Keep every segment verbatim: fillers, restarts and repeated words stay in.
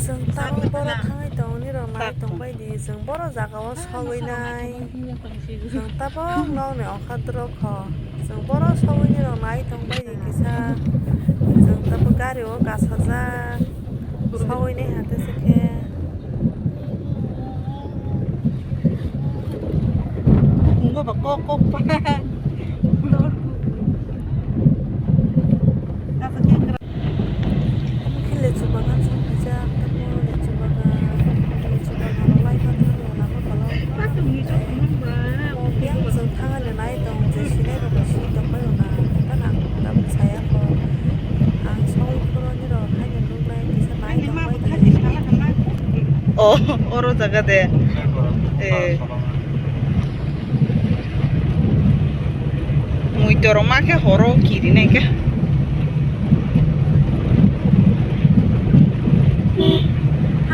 Chwng tabuk borok thangwi tongni rok nai tongbai di, chwng borok jaga o sogwi nai. Chwng tabuk nokni okha doro kho. Chwng borok sogwi ni rok nai tongbai di kisa. Chwng tabuk gari o kasajak. Sogwi nai hate se khe. Tongo ba kok kok pa. Omo khe lechu bagan song khaijak, tamo lechu bagan, lechu bagan rok lai kha thang rok lama tolo. Omo biyang chwng thang ani nai tong, je sinai rok bo si tong bai rok na, ta na, tabuk saya kho. Ang sogwi phuru nirok haino nuknai kisa nai tong bai di. Oh, oro jaga de. Eh. Muitorok ma khe horo kirinai khe.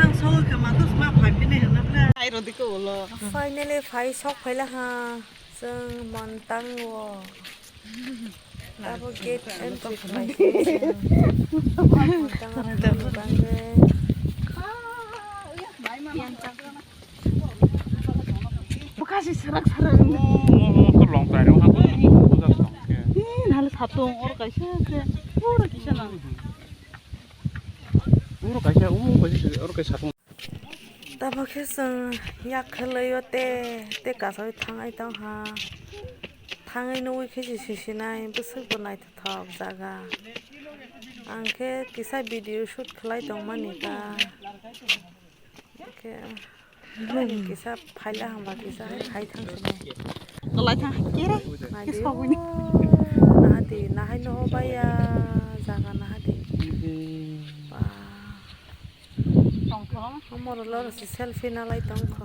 Ang sogwi khe matos ma phai phini hwnna khe. Ai rodi ko ulo. Finally phai sok phaila ha. Chwng Montango. Abo gate entry khlai se chwng. Montango thangni bagwi. Bwkha se sarak sarak. Mo, mo, mo, khe long tai rok ha, bwkha se tong khe. Ee, nahale satung, oro kaisa se, oro kisa nang. Oro kaisa, o kaisa se, oro kaisa satung. Tabuk khe chwng yak khe laiyo te, te kasawi thangai tong ha. Thangwi nugwi khe se sisinai, bwswk bo naithothok jaga. Ang khe kisa video shoot khlai tongmani ta. Khe, ani kisa phaila hwnba kisa hai khai thang sini. Kalai thang kere. Nadi, kisa hwnwi. Nadi, nahai no baya jaga nahadi. Ba. Tongthong. Amoro loro si selfie nalai tongkho.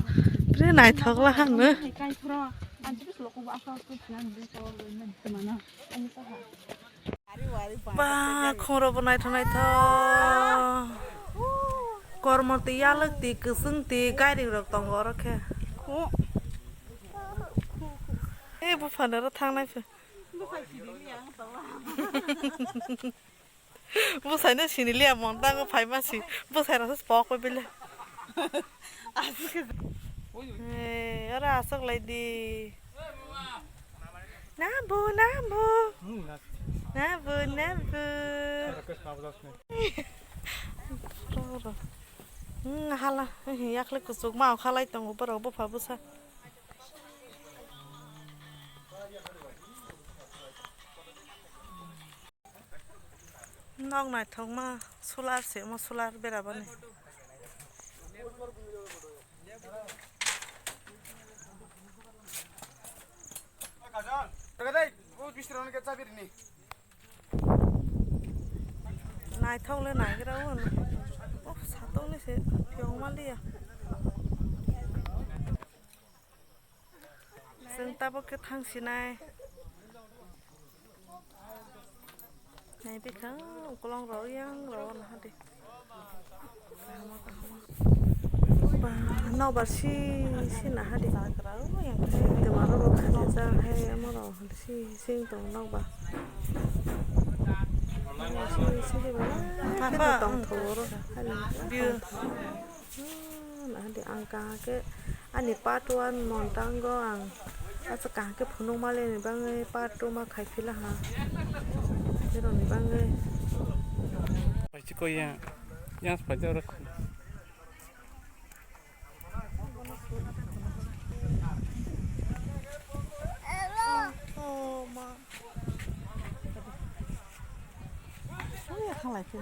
Pre naithok la hano. Kai phro. Anchi bis loko ba sa tu philan de ko mana. Ba, khungrok bo naithok naithok. Kormo twi, yalwk twi, kwchwng twi, gairing rok tongo oro khe. Ei, buphano oro thangnai phi. Bwsai no sini liya, Montango phaima si. Bwsai rok se pok bai bile. Hey, oro aswk lai di. Nabo, nabo. Nabo, nabo. Hmm, hala, yakle kuchuk ma khalai tongo borok bupha bwsa. Nok naithokma solar se omo, solar berabani. Naithok le naigra o, oh, satokni se phiyok maliya. Chwng tabuk khe thang sinai. Nai bikha ukolong rok yang rok nahadi. Ba, nokbar si si nahadi. Twma rok bo khaijak hai omo rok si si tong nokbar. Tong thoro. Nahadi ang kaham khe ani part one Montango ang aswk kaham khe phunuk maliya ni bagwi part two ma khai phila ha. Borok ni bagwi. Paisi koi ya, yang sepaja oro. Oh, oh, ma. Suya khalai khe.